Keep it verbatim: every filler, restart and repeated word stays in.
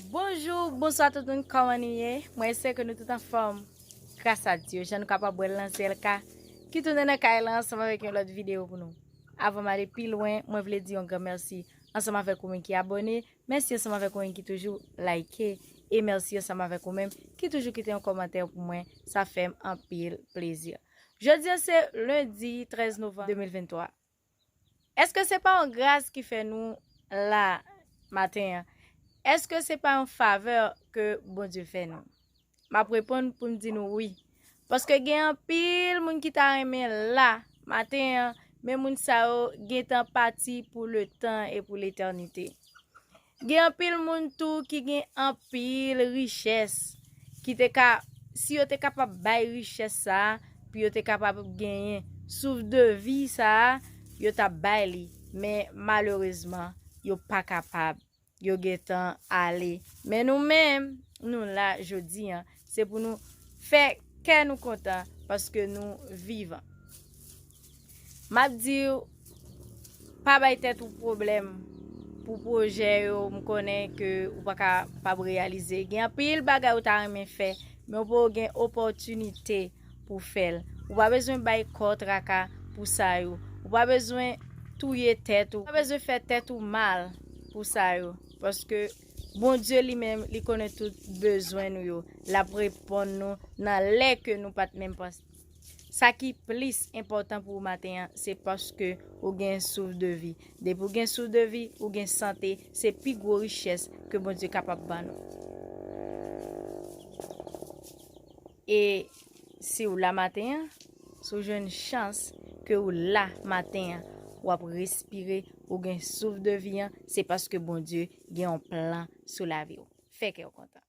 Bonjou, bonswa tout moun, kòman nou ye? Mwen espere ke nou tout anfòm. Gras a Dye, jan nou kapab wè l nan syèl ka, ki tounen nan kay la ansanm avèk yon lòt videyo pou nou. Avan m ale pi lwen, mwen vle di yon gran mèsi ansanm avèk ou menm ki abòne, mèsi ansanm avèk ou menm ki toujou like, e mèsi ansanm avèk ou menm ki toujou kite yon kòmantè pou mwen, sa fè m anpil plezi. Jodi a se lendi trèz novanm de mil venntwa. Èske se pa yon gras ki fè nou la maten an? Èske se pa yon favè ke Bondye fè nou? M ap reponn pou m di nou wi. Paske gen anpil moun ki ta renmen la maten an, men moun sa yo gentan pati pou letan e pou letènite. Gen anpil moun tou ki gen anpil richès, ki te ka, si yo te kapab bay richès sa a, pou yo te kapab genyen souf de vi sa a, yo t ap bay li. Men malerezman, yo pa kapab. Yo gentan ale. Men nou menm, nou la jodi a, se pou nou fè kè nou kontan paske nou vivan. M ap di w, pa bay tèt ou pwoblèm pou pwojè yo, m konnen ke ou pa kapab reyalize. Gen anpil bagay ou ta renmen fè, men ou poko gen opòtinite pou fè l. Ou pa bezwen bay kò w traka pou sa yo. Ou pa bezwen touye tèt ou. Ou pa bezwen fè tèt ou mal pou sa yo. Paske Bondye li menm, li konnen tout bezwen nou yo. L ap reponn nou nan lè ke nou pa t menm panse. Sa ki plis enpòtan pou ou maten an, se paske ou gen souf de vi. Depi ou gen souf de vi, ou gen sante, se pi gwo richès ke Bondye kapab ban nou. E si w la maten an, si w jwenn chans ke w la maten an, w ap respire, ou gen souf de vi an, se paske Bondye gen yon plan sou lavi w. Fè kè w kontan.